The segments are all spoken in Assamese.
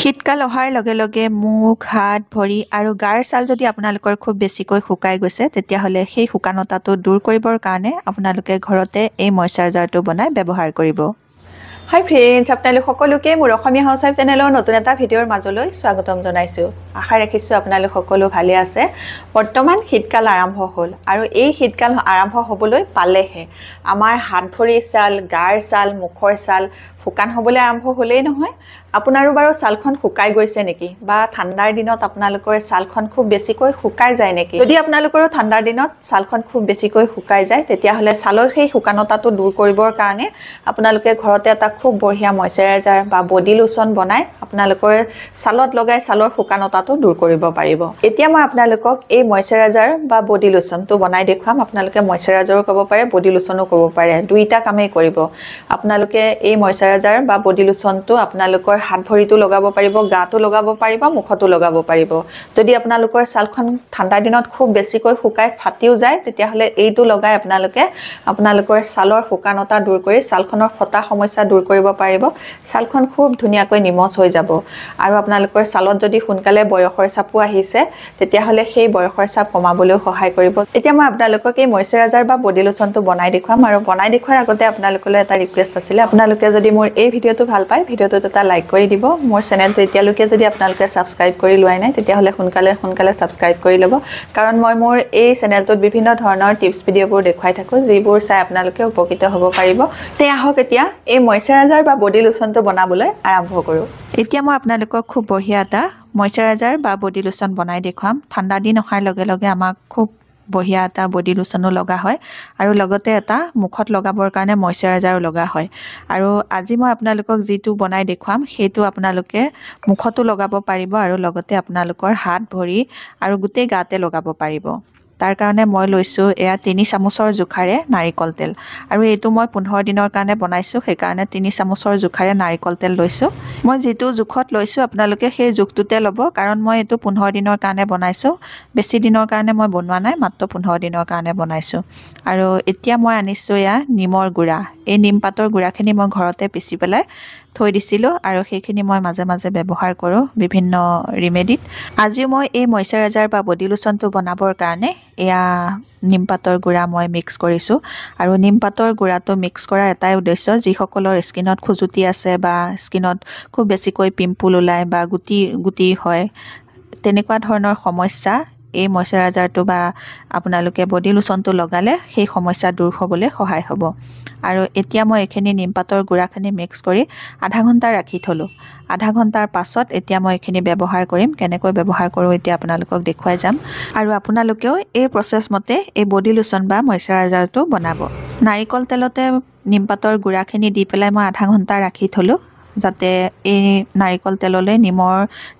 শীতকাল অহাৰ লগে লগে মুখ, হাত, ভৰি আৰু গাৰ ছাল যদি আপোনালোকৰ খুব বেছিকৈ শুকাই গৈছে, তেতিয়াহ'লে সেই শুকানতাটো দূৰ কৰিবৰ কাৰণে আপোনালোকে ঘৰতে এই মইশ্চাৰাইজাৰটো বনাই ব্যৱহাৰ কৰিব। হাই ফ্ৰেণ্ডছ, আপোনালোক সকলোকে মোৰ অসমীয়া হাউচ ৱাইফ চেনেলৰ নতুন এটা ভিডিঅ'ৰ মাজলৈ স্বাগতম জনাইছোঁ। আশা ৰাখিছোঁ আপোনালোক সকলো ভালে আছে। বৰ্তমান শীতকাল আৰম্ভ হ'ল আৰু এই শীতকাল আৰম্ভ হ'বলৈ পালেহে আমাৰ হাত ভৰিৰ ছাল, গাৰ ছাল, মুখৰ ছাল শুকান হ'বলৈ আৰম্ভ হ'লেই নহয়। আপোনাৰো বাৰু ছালখন শুকাই গৈছে নেকি, বা ঠাণ্ডাৰ দিনত আপোনালোকৰ ছালখন খুব বেছিকৈ শুকাই যায় নেকি? যদি আপোনালোকৰো ঠাণ্ডাৰ দিনত ছালখন খুব বেছিকৈ শুকাই যায়, তেতিয়াহ'লে ছালৰ সেই শুকানতাটো দূৰ কৰিবৰ কাৰণে আপোনালোকে ঘৰতে এটা খুব বঢ়িয়া মইশ্চাৰাইজাৰ বা বডি লোচন বনাই আপোনালোকৰ ছালত লগাই ছালৰ শুকানতাটো দূৰ কৰিব পাৰিব। এতিয়া মই আপোনালোকক এই মইশ্চাৰাইজাৰ বা বডি লোচনটো বনাই দেখুৱাম। আপোনালোকে মইশ্চাৰাইজাৰো ক'ব পাৰে, বডি লোচনো ক'ব পাৰে, দুইটা কামেই কৰিব। আপোনালোকে এই মইশ্চাৰাইজাৰ বা বডি লোচনটো আপোনালোকৰ হাত ভৰিটো লগাব পাৰিব, গাটো লগাব পাৰিব, মুখতো লগাব পাৰিব। যদি আপোনালোকৰ ছালখন ঠাণ্ডা দিনত খুব বেছিকৈ শুকাই ফাটিও যায়, তেতিয়াহ'লে এইটো লগাই আপোনালোকে আপোনালোকৰ ছালৰ শুকানতা দূৰ কৰি ছালখনৰ ফটা সমস্যা দূৰ কৰিব পাৰিব। ছালখন খুব ধুনীয়াকৈ নিমজ হৈ যাব। আৰু আপোনালোকৰ ছালত যদি সোনকালে বয়সৰ চাপো আহিছে, তেতিয়াহ'লে সেই বয়সৰ চাপ কমাবলৈও সহায় কৰিব। এতিয়া মই আপোনালোকক এই মইশ্চাৰাইজাৰ বা বডি লোচনটো বনাই দেখুৱাম। আৰু বনাই দেখুৱাৰ আগতে আপোনালোকলৈ এটা ৰিকুৱেষ্ট আছিলে, আপোনালোকে যদি মোৰ এই ভিডিঅ'টো ভাল পায়, ভিডিঅ'টোত এটা লাইক কৰি দিব। মোৰ চেনেলটো এতিয়ালৈকে যদি আপোনালোকে ছাবস্ক্ৰাইব কৰি লোৱাই নাই, তেতিয়াহ'লে সোনকালে সোনকালে ছাবস্ক্ৰাইব কৰি ল'ব, কাৰণ মই মোৰ এই চেনেলটোত বিভিন্ন ধৰণৰ টিপছ ভিডিঅ'বোৰ দেখুৱাই থাকোঁ, যিবোৰ চাই আপোনালোকে উপকৃত হ'ব পাৰিব। তে আহক এতিয়া এই মইশ্চাৰাইজাৰ বা বডি লোচনটো বনাবলৈ আৰম্ভ কৰোঁ। এতিয়া মই আপোনালোকক খুব বঢ়িয়া এটা মইশ্চাৰাইজাৰ বা বডি লোচন বনাই দেখুৱাম। ঠাণ্ডা দিন অহাৰ লগে লগে আমাক খুব বঢ়িয়া এটা বডি লোচনো লগা হয় আৰু লগতে এটা মুখত লগাবৰ কাৰণে মইশ্চাৰাইজাৰো লগা হয়। আৰু আজি মই আপোনালোকক যিটো বনাই দেখুৱাম, সেইটো আপোনালোকে মুখতো লগাব পাৰিব আৰু লগতে আপোনালোকৰ হাত, ভৰি আৰু গোটেই গাতে লগাব পাৰিব। তাৰ কাৰণে মই লৈছোঁ এয়া 3 চামুচৰ জোখাৰে নাৰিকল তেল। আৰু এইটো মই 15 দিনৰ কাৰণে বনাইছোঁ, সেইকাৰণে 3 চামুচৰ জোখাৰে নাৰিকল তেল লৈছোঁ। মই যিটো জোখত লৈছোঁ আপোনালোকে সেই জোখটোতে ল'ব, কাৰণ মই এইটো 15 দিনৰ কাৰণে বনাইছোঁ, বেছি দিনৰ কাৰণে মই বনোৱা নাই, মাত্ৰ 15 দিনৰ কাৰণে বনাইছোঁ। আৰু এতিয়া মই আনিছোঁ এয়া নিমৰ গুড়া। এই নিমপাতৰ গুড়াখিনি মই ঘৰতে পিচি পেলাই থৈ দিছিলোঁ আৰু সেইখিনি মই মাজে মাজে ব্যৱহাৰ কৰোঁ বিভিন্ন ৰিমেডিত। আজিও মই এই মইশ্চাৰাইজাৰ বা বডি লোচনটো বনাবৰ কাৰণে এয়া নিমপাতৰ গুড়া মই মিক্স কৰিছোঁ। আৰু নিমপাতৰ গুড়াটো মিক্স কৰা এটাই উদ্দেশ্য, যিসকলৰ স্কিনত খজুতি আছে বা স্কিনত খুব বেছিকৈ পিম্পল ওলায় বা গুটি গুটি হয়, তেনেকুৱা ধৰণৰ সমস্যা এই মইশ্চাৰাইজাৰটো বা আপোনালোকে বডি লোচনটো লগালে সেই সমস্যা দূৰ হ'বলৈ সহায় হ'ব। আৰু এতিয়া মই এইখিনি নিমপাতৰ গুড়াখিনি মিক্স কৰি আধা ঘণ্টা ৰাখি থ'লোঁ। আধা ঘণ্টাৰ পাছত এতিয়া মই এইখিনি ব্যৱহাৰ কৰিম। কেনেকৈ ব্যৱহাৰ কৰোঁ এতিয়া আপোনালোকক দেখুৱাই যাম। আৰু আপোনালোকেও এই প্ৰচেছ মতে এই বডি লোচন বা মইশ্চাৰাইজাৰটো বনাব। নাৰিকল তেলতে নিমপাতৰ গুড়াখিনি দি পেলাই মই আধা ঘণ্টা ৰাখি থ'লোঁ, যাতে এই নাৰিকল তেললৈ নিমৰ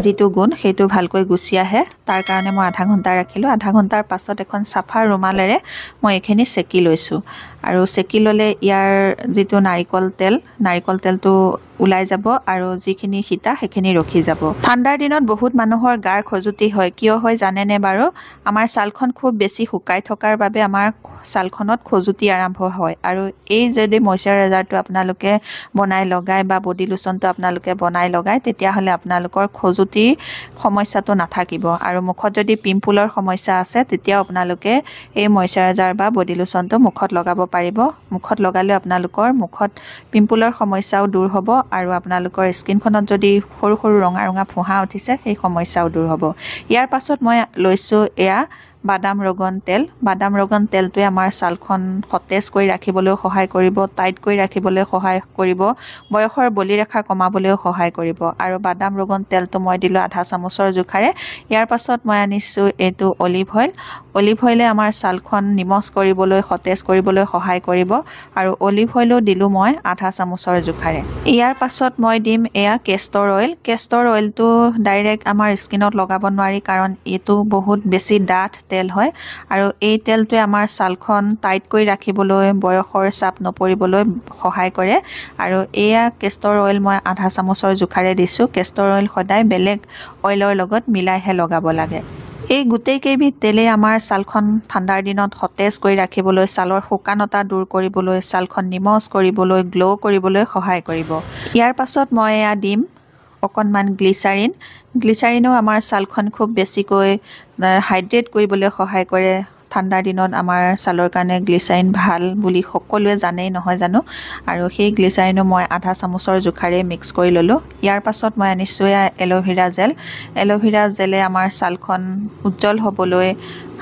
যিটো গুণ সেইটো ভালকৈ গুচি আহে। তাৰ কাৰণে মই আধা ঘণ্টা ৰাখিলোঁ। আধা ঘণ্টাৰ পাছত এখন চাফা ৰুমালেৰে মই এইখিনি চেকি লৈছোঁ। আৰু চেকি ল'লে ইয়াৰ যিটো নাৰিকল তেল, নাৰিকল তেলটো ওলাই যাব আৰু যিখিনি সীতা সেইখিনি ৰখি যাব। ঠাণ্ডাৰ দিনত বহুত মানুহৰ গাৰ খজুতি হয়। কিয় হয় জানেনে বাৰু? আমাৰ ছালখন খুব বেছি শুকাই থকাৰ বাবে আমাৰ ছালখনত খজুতি আৰম্ভ হয়। আৰু এই যদি মইশ্চাৰাইজাৰটো আপোনালোকে বনাই লগায় বা বডি লোচনটো আপোনালোকে বনাই লগায়, তেতিয়াহ'লে আপোনালোকৰ খজুতি সমস্যাটো নাথাকিব। আৰু মুখত যদি পিম্পলৰ সমস্যা আছে, তেতিয়াও আপোনালোকে এই মইশ্চাৰাইজাৰ বা বডি লোচনটো মুখত লগাব পাৰিব। মুখত লগালে আপোনালোকৰ মুখত পিম্পলৰ সমস্যাও দূৰ হ'ব আৰু আপোনালোকৰ স্কিনখনত যদি সৰু সৰু ৰঙা ৰঙা ফোঁহা উঠিছে, সেই সমস্যাও দূৰ হ'ব। ইয়াৰ পাছত মই লৈছোঁ এয়া বাদাম ৰগন তেল। বাদাম ৰগন তেলটোৱে আমাৰ ছালখন সতেজ কৰি ৰাখিবলৈও সহায় কৰিব, টাইট কৰি ৰাখিবলৈ সহায় কৰিব, বয়সৰ বলিৰেখা কমাবলৈও সহায় কৰিব। আৰু বাদাম ৰগন তেলটো মই দিলোঁ আধা চামুচৰ জোখাৰে। ইয়াৰ পাছত মই আনিছোঁ এইটো অলিভ অইল। অলিভ অইলে আমাৰ ছালখন নিমজ কৰিবলৈ, সতেজ কৰিবলৈ সহায় কৰিব। আৰু অলিভ অইলো দিলোঁ মই আধা চামুচৰ জোখাৰে। ইয়াৰ পাছত মই দিম এয়া কেষ্টৰ অইল। কেষ্টৰ অইলটো ডাইৰেক্ট আমাৰ স্কিনত লগাব নোৱাৰি, কাৰণ এইটো বহুত বেছি ডাঠ তেল হয়। আৰু এই তেলটোৱে আমাৰ ছালখন টাইট কৰি ৰাখিবলৈ, বয়সৰ চাপ নপৰিবলৈ সহায় কৰে। আৰু এয়া কেষ্টৰ অইল মই আধা চামুচৰ জোখাৰে দিছোঁ। কেষ্টৰ অইল সদায় বেলেগ অইলৰ লগত মিলাইহে লগাব লাগে। এই গোটেই কেইবিধ তেলেই আমাৰ ছালখন ঠাণ্ডাৰ দিনত সতেজ কৰি ৰাখিবলৈ, ছালৰ শুকানতা দূৰ কৰিবলৈ, ছালখন নিমজ কৰিবলৈ, গ্ল' কৰিবলৈ সহায় কৰিব। ইয়াৰ পাছত মই এয়া দিম অকণমান গ্লিচাৰিন। গ্লিচাৰিনো আমাৰ ছালখন খুব বেছিকৈ হাইড্ৰেট কৰিবলৈ সহায় কৰে। ঠাণ্ডাৰ দিনত আমাৰ ছালৰ কাৰণে গ্লিচাৰিন ভাল বুলি সকলোৱে জানেই নহয় জানো? আৰু সেই গ্লিচাৰিনো মই আধা চামুচৰ জোখাৰে মিক্স কৰি ল'লোঁ। ইয়াৰ পাছত মই আনিছোঁ এল'ভেৰা জেল। এল'ভেৰা জেলে আমাৰ ছালখন উজ্জ্বল হ'বলৈ,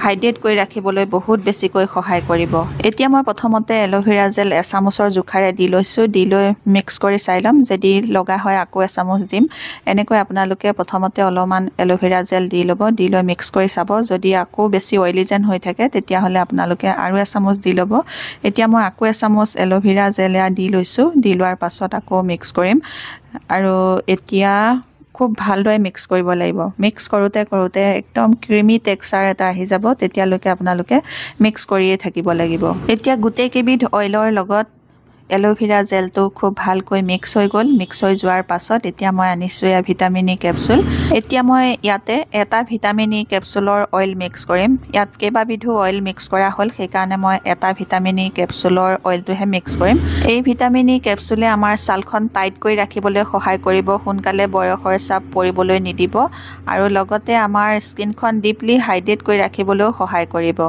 হাইড্ৰেট কৰি ৰাখিবলৈ বহুত বেছিকৈ সহায় কৰিব। এতিয়া মই প্ৰথমতে এল'ভেৰা জেল এচামুচৰ জোখাৰে দি লৈছোঁ। দি লৈ মিক্স কৰি চাই ল'ম, যদি লগা হয় আকৌ এচামুচ দিম। এনেকৈ আপোনালোকে প্ৰথমতে অলপমান এল'ভেৰা জেল দি ল'ব, দি লৈ মিক্স কৰি চাব। যদি আকৌ বেছি অইলি যেন হৈ থাকে তেতিয়াহ'লে আপোনালোকে আৰু এচামুচ দি ল'ব। এতিয়া মই আকৌ এচামুচ এল'ভেৰা জেল এয়া দি লৈছোঁ। দি লোৱাৰ পাছত আকৌ মিক্স কৰিম আৰু এতিয়া খুব ভালদৰে মিক্স কৰিব লাগিব। মিক্স কৰোঁতে কৰোঁতে একদম ক্ৰিমি টেক্সচাৰ এটা আহি যাব, তেতিয়ালৈকে আপোনালোকে মিক্স কৰিয়ে থাকিব লাগিব। এতিয়া গোটেইকেইবিধ অইলৰ লগত এল'ভেৰা জেলটো খুব ভালকৈ মিক্স হৈ গ'ল। মিক্স হৈ যোৱাৰ পাছত এতিয়া মই আনিছোঁ এয়া ভিটামিন ই কেপচুল। এতিয়া মই ইয়াতে এটা ভিটামিন ই কেপচুলৰ অইল মিক্স কৰিম। ইয়াত কেইবাবিধো অইল মিক্স কৰা হ'ল, সেইকাৰণে মই এটা ভিটামিন ই কেপচুলৰ অইলটোহে মিক্স কৰিম। এই ভিটামিন ই কেপচুলে আমাৰ ছালখন টাইট কৰি ৰাখিবলৈ সহায় কৰিব, সোনকালে বয়সৰ চাপ পৰিবলৈ নিদিব আৰু লগতে আমাৰ স্কিনখন ডিপলি হাইড্ৰেট কৰি ৰাখিবলৈও সহায় কৰিব।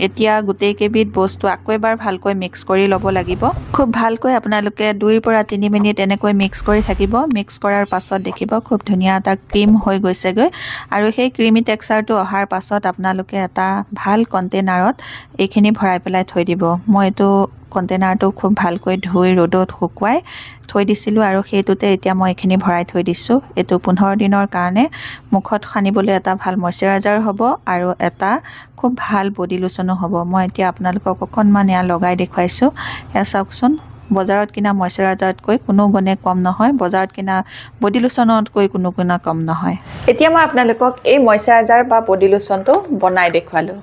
এতিয়া গোটেইকেইবিধ বস্তু আকৌ এবাৰ ভালকৈ মিক্স কৰি ল'ব লাগিব। খুব ভালকৈ আপোনালোকে 2 পৰা 3 মিনিট এনেকৈ মিক্স কৰি থাকিব। মিক্স কৰাৰ পাছত দেখিব খুব ধুনীয়া এটা ক্ৰীম হৈ গৈছেগৈ। আৰু সেই ক্ৰিমি টেক্সচাৰটো অহাৰ পাছত আপোনালোকে এটা ভাল কণ্টেইনাৰত এইখিনি ভৰাই পেলাই থৈ দিব। মই এইটো কণ্টেইনাৰটো খুব ভালকৈ ধুই ৰ'দত শুকুৱাই থৈ দিছিলোঁ আৰু সেইটোতে এতিয়া মই এইখিনি ভৰাই থৈ দিছোঁ। এইটো 15 দিনৰ কাৰণে মুখত সানিবলৈ এটা ভাল মইশ্চাৰাইজাৰ হ'ব আৰু এটা খুব ভাল বডি লোচনো হ'ব। মই এতিয়া আপোনালোকক অকণমান এয়া লগাই দেখুৱাইছোঁ। এয়া চাওকচোন, বজাৰত কিনা মইশ্চাৰাইজাৰতকৈ কোনো গুণে কম নহয়, বজাৰত কিনা বডি লোচনতকৈ কোনো গুণে কম নহয়। এতিয়া মই আপোনালোকক এই মইশ্চাৰাইজাৰ বা বডি লোচনটো বনাই দেখুৱালোঁ।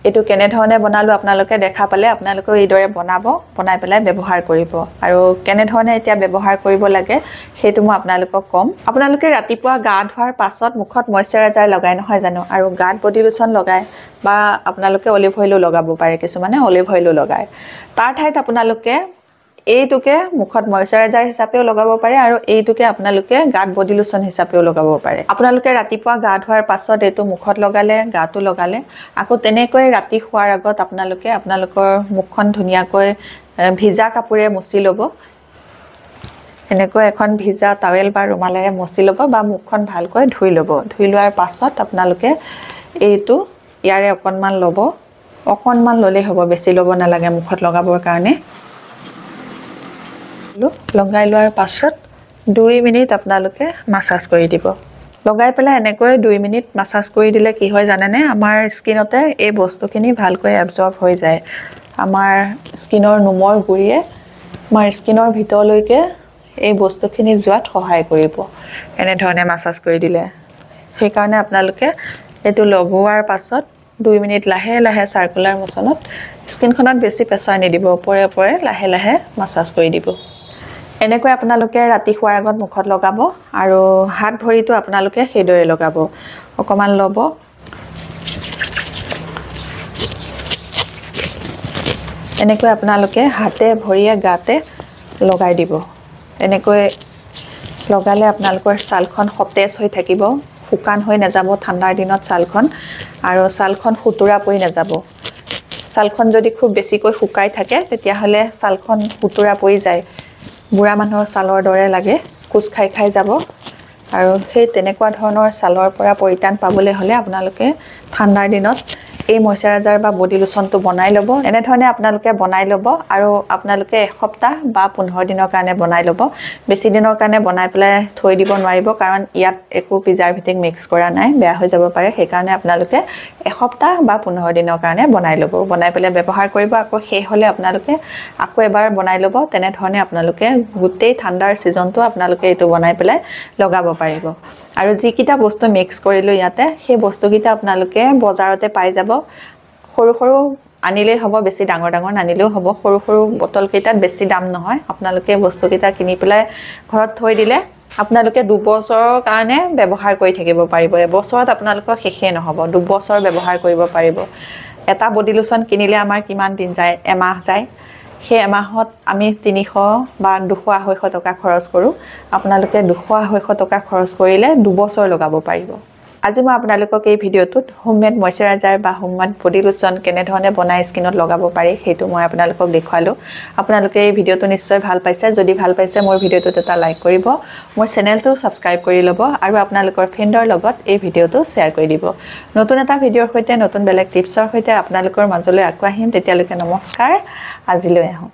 এইটো কেনেধৰণে বনালোঁ আপোনালোকে দেখা পালে, আপোনালোকেও এইদৰে বনাব, বনাই পেলাই ব্যৱহাৰ কৰিব। আৰু কেনেধৰণে এতিয়া ব্যৱহাৰ কৰিব লাগে সেইটো মই আপোনালোকক ক'ম। আপোনালোকে ৰাতিপুৱা গা ধোৱাৰ পাছত মুখত মইশ্চাৰাইজাৰ লগাই নহয় জানো, আৰু গাত বডি লোচন লগায় বা আপোনালোকে অলিভ অইলো লগাব পাৰে, কিছুমানে অলিভ অইলো লগায়। তাৰ ঠাইত আপোনালোকে এইটোকে মুখত মইশ্চাৰাইজাৰ হিচাপেও লগাব পাৰে আৰু এইটোকে আপোনালোকে গাত বডি লোচন হিচাপেও লগাব পাৰে। আপোনালোকে ৰাতিপুৱা গা ধোৱাৰ পাছত এইটো মুখত লগালে, গাটো লগালে, আকৌ তেনেকৈ ৰাতি শোৱাৰ আগত আপোনালোকে আপোনালোকৰ মুখখন ধুনীয়াকৈ ভিজা কাপোৰে মুচি ল'ব। এনেকৈ এখন ভিজা টাৱেল বা ৰুমালেৰে মুচি ল'ব বা মুখখন ভালকৈ ধুই ল'ব। ধুই লোৱাৰ পাছত আপোনালোকে এইটো ইয়াৰে অকণমান ল'ব, অকণমান ল'লেই হ'ব, বেছি ল'ব নালাগে মুখত লগাবৰ কাৰণে। লগাই লোৱাৰ পাছত 2 মিনিট আপোনালোকে মাছাজ কৰি দিব। লগাই পেলাই এনেকৈ 2 মিনিট মাছাজ কৰি দিলে কি হয় জানেনে, আমাৰ স্কিনতে এই বস্তুখিনি ভালকৈ এবজৰ্ব হৈ যায়। আমাৰ স্কিনৰ নোমৰ গুৰিয়ে আমাৰ স্কিনৰ ভিতৰলৈকে এই বস্তুখিনি যোৱাত সহায় কৰিব এনেধৰণে মাছাজ কৰি দিলে। সেইকাৰণে আপোনালোকে এইটো লগোৱাৰ পাছত 2 মিনিট লাহে লাহে চাৰ্কুলাৰ মোচনত স্কিনখনত বেছি প্ৰেছাৰ নিদিব, ওপৰে ওপৰে লাহে লাহে মাছাজ কৰি দিব। এনেকৈ আপোনালোকে ৰাতি শোৱাৰ আগত মুখত লগাব আৰু হাত ভৰিটো আপোনালোকে সেইদৰে লগাব, অকণমান ল'ব। এনেকৈ আপোনালোকে হাতে ভৰিয়ে গাতে লগাই দিব। এনেকৈ লগালে আপোনালোকৰ ছালখন সতেজ হৈ থাকিব, শুকান হৈ নাযাব ঠাণ্ডাৰ দিনত ছালখন, আৰু ছালখন সুতুৰা পৰি নাযাব। ছালখন যদি খুব বেছিকৈ শুকাই থাকে তেতিয়াহ'লে ছালখন সুতুৰা পৰি যায়, বুঢ়া মানুহৰ ছালৰ দৰে লাগে, কোচ খাই খাই যাব। আৰু সেই তেনেকুৱা ধৰণৰ ছালৰ পৰা পৰিত্ৰাণ পাবলৈ হ'লে আপোনালোকে ঠাণ্ডাৰ দিনত এই মইশ্চাৰাইজাৰ বা বডি লোচনটো বনাই ল'ব। এনেধৰণে আপোনালোকে বনাই ল'ব আৰু আপোনালোকে এসপ্তাহ বা 15 দিনৰ কাৰণে বনাই ল'ব। বেছি দিনৰ কাৰণে বনাই পেলাই থৈ দিব নোৱাৰিব, কাৰণ ইয়াত একো প্ৰিজাৰ্ভেটিভ মিক্স কৰা নাই, বেয়া হৈ যাব পাৰে। সেইকাৰণে আপোনালোকে এসপ্তাহ বা 15 দিনৰ কাৰণে বনাই ল'ব, বনাই পেলাই ব্যৱহাৰ কৰিব। আকৌ শেষ হ'লে আপোনালোকে আকৌ এবাৰ বনাই ল'ব। তেনেধৰণে আপোনালোকে গোটেই ঠাণ্ডাৰ ছিজনটো আপোনালোকে এইটো বনাই পেলাই লগাব পাৰিব। আৰু যিকেইটা বস্তু মিক্স কৰিলোঁ ইয়াতে, সেই বস্তুকেইটা আপোনালোকে বজাৰতে পাই যাব। সৰু সৰু আনিলেই হ'ব, বেছি ডাঙৰ ডাঙৰ নানিলেও হ'ব। সৰু সৰু বটলকেইটাত বেছি দাম নহয়। আপোনালোকে বস্তুকেইটা কিনি পেলাই ঘৰত থৈ দিলে আপোনালোকে 2 বছৰৰ কাৰণে ব্যৱহাৰ কৰি থাকিব পাৰিব। এবছৰত আপোনালোকৰ শেষেই নহ'ব, 2 বছৰ ব্যৱহাৰ কৰিব পাৰিব। এটা বডি লোচন কিনিলে আমাৰ কিমান দিন যায়, এমাহ যায়। সেই এমাহত আমি 300 বা 200-250 টকা খৰচ কৰোঁ। আপোনালোকে 200-250 টকা খৰচ কৰিলে 2 বছৰ লগাব পাৰিব। আজি মই আপোনালোকক এই ভিডিঅ'টোত হোমমেড মইশ্চাৰাইজাৰ বা হোমমেড বডি লোচন কেনেধৰণে বনাই স্কিনত লগাব পাৰি সেইটো মই আপোনালোকক দেখুৱালোঁ। আপোনালোকে এই ভিডিঅ'টো নিশ্চয় ভাল পাইছে। যদি ভাল পাইছে মোৰ ভিডিঅ'টোত এটা লাইক কৰিব, মোৰ চেনেলটো ছাবস্ক্ৰাইব কৰি ল'ব আৰু আপোনালোকৰ ফ্ৰেণ্ডৰ লগত এই ভিডিঅ'টো শ্বেয়াৰ কৰি দিব। নতুন এটা ভিডিঅ'ৰ সৈতে, নতুন বেলেগ টিপছৰ সৈতে আপোনালোকৰ মাজলৈ আকৌ আহিম। তেতিয়ালৈকে নমস্কাৰ, আজিলৈ আহোঁ।